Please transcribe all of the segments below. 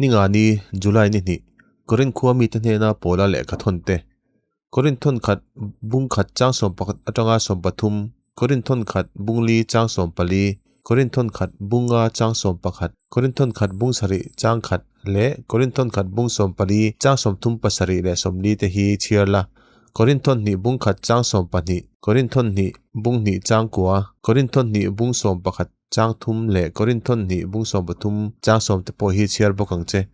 Ninga ni, July ni hnih, Korinth khua mite hnena Paula lehkha thawn te, Korinth thawn khat bung khat chang 11 atanga 13, Korinth thawn khat bung li chang 14, Korinth thawn khat bung nga chang 11, Korinth thawn khat bung sarih chang khat leh Korinth thawn khat bung 14 chang 37 leh 40 te hi chhiar la. Korinth thawn hnih bung khat chang 12, Korinth thawn hnih bung hnih chang kua, Korinth thawn hnih bung 11 chang thum leh Korinth thawn hnih bung 13 chang 10 te pawh hi chhiar bawk ang che.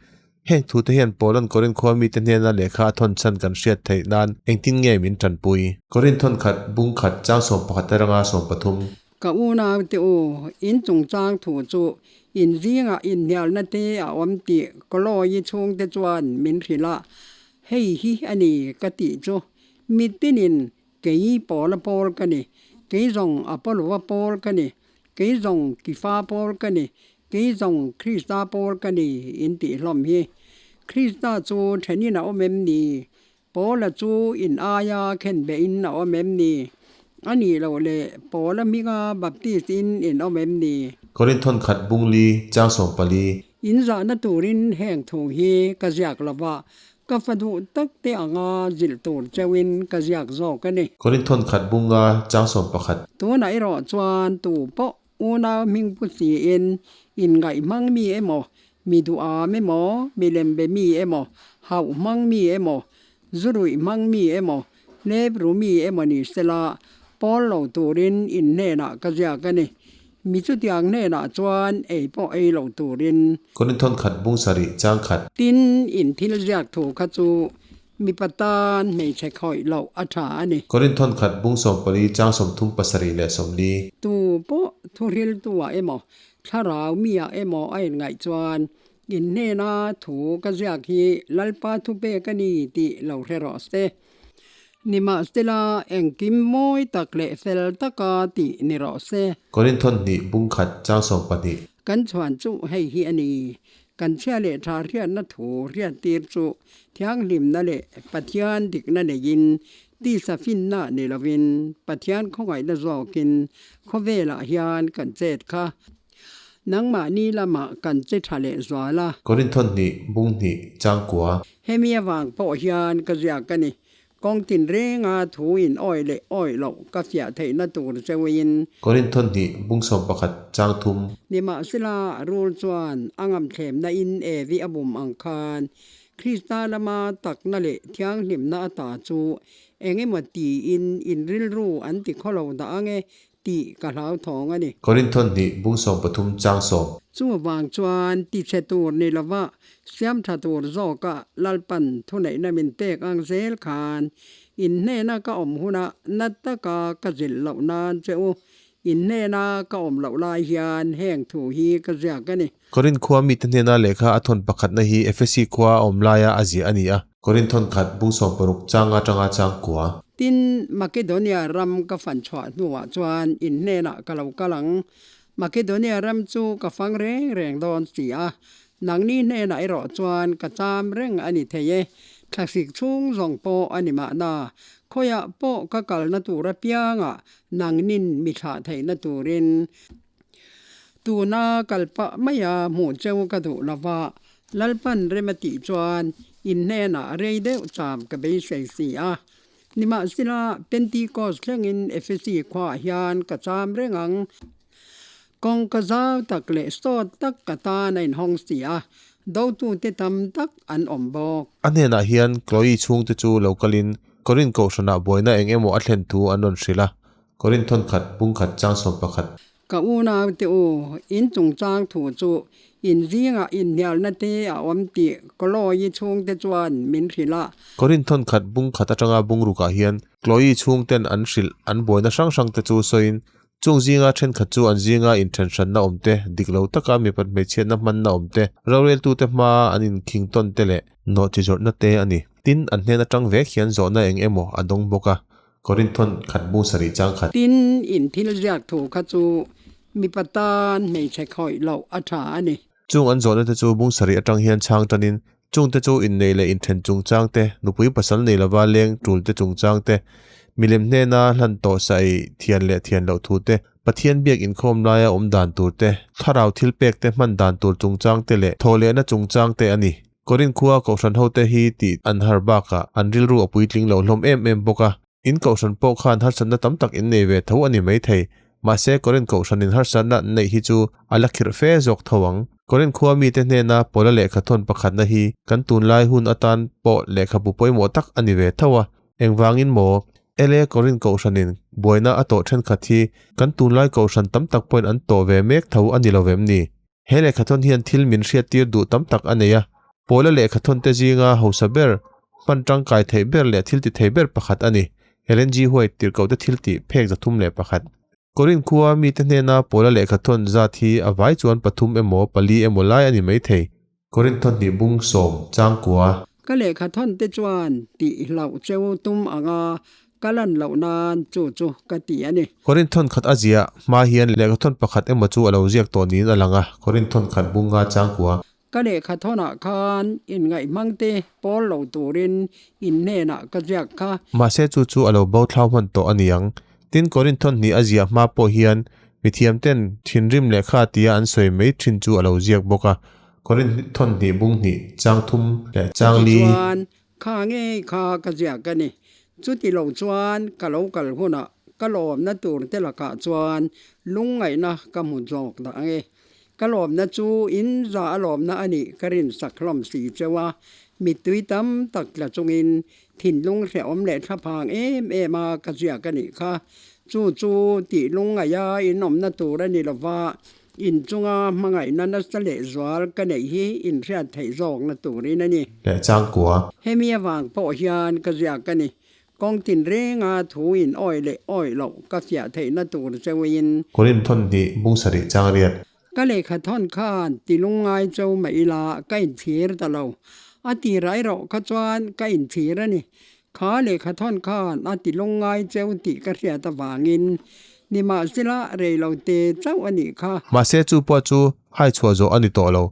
Heng thute hian Paulan Korinth khua mite hnena lehkha a thawn chhan kan hriat theih nan engtin nge min tanpui? Korinth thawn khat bung khat chang 11 atanga 13. Ka unau te u, in chungchang thu chu in zingah inhnialna te a awm tih Kalawi chhungte chuan min hrilh a, hei hi a ni ka tih chu mitinin kei Paula pawl ka ni, kei zawng Apollo-a pawl ka ni, kei zawng Kifa pawl ka ni, kei zawng Krista pawl ka ni in tih hlawm hi. Krista chu thenin a awm em ni? Paula chu in aia khenbeh in a awm em ni? A nih loh leh Paula hminga Baptist in in awm em ni? Korinth thawn khat bung li chang 14. In zahna turin heng thu hi ka ziak lo va, ka fa duh tak te anga zilh tur cheuhin ka ziak zawk a ni. Korinth thawn khat bung nga chang 11. Tunah erawh chuan tu pawh unau hming pu siin inngaih hmang mi emaw, mi duham emaw, mi lembe mi emaw, hauh hmang mi emaw, zu ruih hmang mi emaw, hlep ru mi emaw ni sela, pawl lo turin in hnenah ka ziak a ni. Mi chutiang hnenah chuan ei pawh ei lo turin. Korinth thawn khat bung sarih chang khat. Tin, in thil ziak thu kha chu mipa tan hmeichhe khawih loh a tha a ni. Korinth thawn khat bung 14 chang 37 leh 40. Tu pawh thuhriltu-ah emaw, thlarau mi-ah emaw a inngaih chuan in hnena thu ka ziak hi Lalpa thupek a ni tih lo hre rawh se. Nimahsela engkim mawi tak leh fel taka tih ni rawh se. Korinth thawn hnih bung khat chang 12. Kan chhuan chu hei hi a ni. Kan chhia leh tha hriatna thu hriattir chu thianghlimna leh Pathian dikna neiin tisa finna ni lovin Pathian khawngaihna zawkin khawvelah hian kan chet kha. Nangmahni lamah kan che tha leh zual a. Korinth thawn hnih bung hnih chang kua. Hemi avang pawh hian ka ziak a ni. Kawng tinrenga thu in awih leh awih loh ka fiah theihna tur cheuhin. Korinth thawn hnih bung 11 chang thum. Nimahsela, rul chuan a ngamthlemna in Evi a bum ang khan Krista lama takna leh thianghlimna ata chu eng emaw tiin in rilru an ti khawlo dah ang e tih ka hlauthawng a ni. Korinth thawn hnih bung 13 chang 10. Chuvang chuan tichhe tur ni lova siam tha tur zawka Lalpan thuneihna min pek ang zel khan in hnena ka awm huna na taka ka zilh loh nan che u. In hnena ka awm loh lai hian heng thu hi ka ziak a ni. Korinth khua mite hnena lehkha a thawn pakhatna hi Efesi khua a awm laia a ziah a ni a. Korinth thawn khat bung 16 chang atanga chang kua. Tin, Makedonia ram ka fan chhuah hnuah chuan in hnenah ka lo kal ang. Makedonia ram chu ka fang reng reng dawn si a, nangni hnenah erawh chuan ka cham reng a ni thei e. Thlasik chhung zawng pawh a ni mahna, khawiah pawh ka kalna tur apiangah nangnin mi thlah theihna turin Tuna kal pah maia hmuh cheu ka duh lova, Lalpan rem a tih chuan in hnenah rei deuh cham ka beisei si a. Nimahsela, Pentecost thlengin Efesi khuaah hian ka cham reng ang. Kawngka zau tak leh sawt tak ka tan a inhawng si a, dotute tam tak an awm bawk. A hnenah hian Chloe chhungte chu lo kalin Korinth kohhranah buaina eng emaw a thlen thu an rawn hrilh a, Korinth thawn khat bung khat chang 11. Ka unau te u, in chungchang thu chu in zingah inhnialna te a awm tih Chloe chhungte chuan min hrilh a. Korinth thawn khat bung khat atanga bung rukah hian Chloe chhungten an hrilh an buaina hrang hrang te chu sawiin chung zinga thenkhat chu an zinga inthenhranna awm te, dik lo taka mipat hmeichhiatna hmanna awm te, roreltute hma an inkhing tawn te leh nawhchi zawrhna te a ni. Tin, an hnen atang vek hian zawhna eng emaw a dawng bawk a. Korinth thawn khat bung sarih chang khat. Tin, in thil ziak thu kha chu mipa tan hmeichhe khawih loh a tha a ni. Chung an zawhna te chu bung sarih atang hian chhang tanin, chung te chu innei leh inthen chungchang te, nupui pasal nei lova leng tul te chungchang te, milem hnena hlan tawh sa ei thian leh thian loh thu te, Pathian biak inkhawm laia awm dan tur te, thlarau thilpek te hman dan tur chungchang te leh thawhlehna chungchang te a ni. Korinth khua kohhran hote hi tih an har bakah an rilru a puitling lo hlawm em em bawk a. In kohhran pawh khan harsatna tam tak in nei ve tho a ni maithei. Mahse Korinth kohhranin harsatna an neih hi chu a la khirh fe zawk tho ang. Korinth khua mite hnena Paula lehkha thawn pakhatna hi kan tunlai hun atan pawh lehkhabu pawimawh tak a ni ve tho a. Engvangin maw? LA Korinth kohhranin buaina a tawh thenkhat hi kan tunlai kohhran tam tak pawhin an tawh ve mek tho a ni lo vem ni? He lehkhathawn hian thil min hriattir duh tam tak a nei a, Paula lehkhathawnte zinga hausa ber, hman tangkai theih ber leh thil ti thei ber pakhat a ni. Ellen G. White tirhkohte thil tih phek 301. Korinth khua mite hnena Paula lehkhathawn zat hi a vai chuan pathum emaw pali emaw lai a ni mai thei. Korinth thawn hnih bung sawm chang kua. Ka lehkhathawnte chuan tih hlauh cheu tum anga Ka lan loh nan chu chu ka ti a ni. Korinth thawn khat a ziah hma hian lehkha thawn pakhat emaw chu a lo ziak tawh niin a lang a, Korinth thawn khat bunga changkua. Ka lehkha thawnah khan inngaihmang te pawl lo turin in hnenah ka ziak kha. Mahse chu chu a lo bo thlau hman tawh a ni ang. Tin, Korinth thawn hnih a ziah hma pawh hian mithiam ten thinrim lehkha tia an sawi mai thin chu a lo ziak bawk a, Korinth thawn hnih bung hnih chang thum leh chang li. Chutichuan Kha ngei kha ka ziak a ni. Chuti lo chuan ka lo kal hunah ka lawmna tur te lakah chuan lungngaihna ka hmu zawk dah ang e. Ka lawmna chu in za a lawmna a nih ka rinsak hlawm si cheu a, mittui tam tak tla chungin thinlung hrehawm leh thlaphang em em a ka ziak a nih kha. Chu chu tih lungngaih a inawmna tur a ni lova, Inchunga hmangaihna nasa leh zual ka neih hi inhriat theih zawkna turin a ni. Leh changkua. Hemi avang pawh hian ka ziak a ni. Kawng tinrenga thu in awih leh awih loh ka fiah theihna tur cheuin. Korinth thawn hnih bung sarih chang riat. Ka lehkha thawn khan ti lungngai cheu mah ila ka inchhir ta lo. A tirah erawh kha chuan ka inchhir a ni. Kha lehkha thawn khan a ti lungngai cheu tih ka hriat avangin nimahsela reilo te chauh a nih kha. Mahse chu pawh chu hai chhuah zawh a ni tawh lo.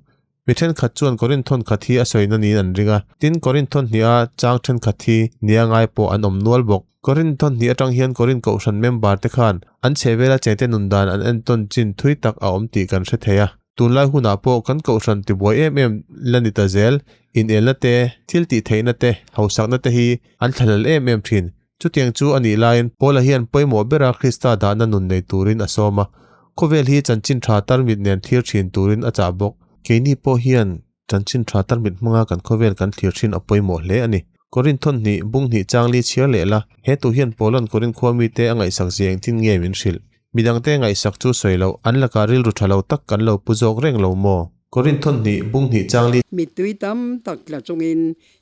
Mi thenkhat chuan Korinth thawn khat hi a sawina niin an ring a, tin Korinth thawn hniha chang thenkhat hi nia ngai pawh an awm nual bawk. Korinth thawn hnih atang hian Korinth kohhran member te khan an chhehvela chengte nun dan an entawn chin thui tak a awm tih kan hre thei a. Tunlai hunah pawh kan kohhran tibuai em em la ni ta zel, inelna te, thil tih theihna te, hausakna te hi an thlahlel em em thin. Chutiang chu a nih laiin Paula hian pawimawh bera Krista dahna nun nei turin a sawm a, khawvel hi chanchin tha tarmit nen thlir thin turin a chah bawk. Keini pawh hian chanchin tha tarmit hmanga kan khawvel kan thlir thin a pawimawh hle a ni. Korinth thawn hnih, bung hnih changli chhiar leh la, he tu hian Paula'n Korinth khua mite a ngaihsak zia engtin nge min hrilh? Midangte ngaihsak chu sawi loh, an lakah rilru tha lo tak kan lo pu zawk reng lo maw? Korinth thawn hnih, bung hnih changli. Mittui tam tak tla chungin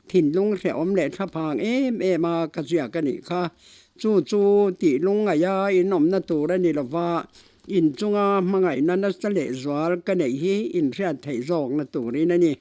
thinlung hrehawm leh thlaphang em em a ka ziak a nih kha. Chu chu tih lungngaih a inawmna tur a ni lova, inchunga hmangaihna nasa leh zual ka neih hi inhriat theih zawkna turin a ni.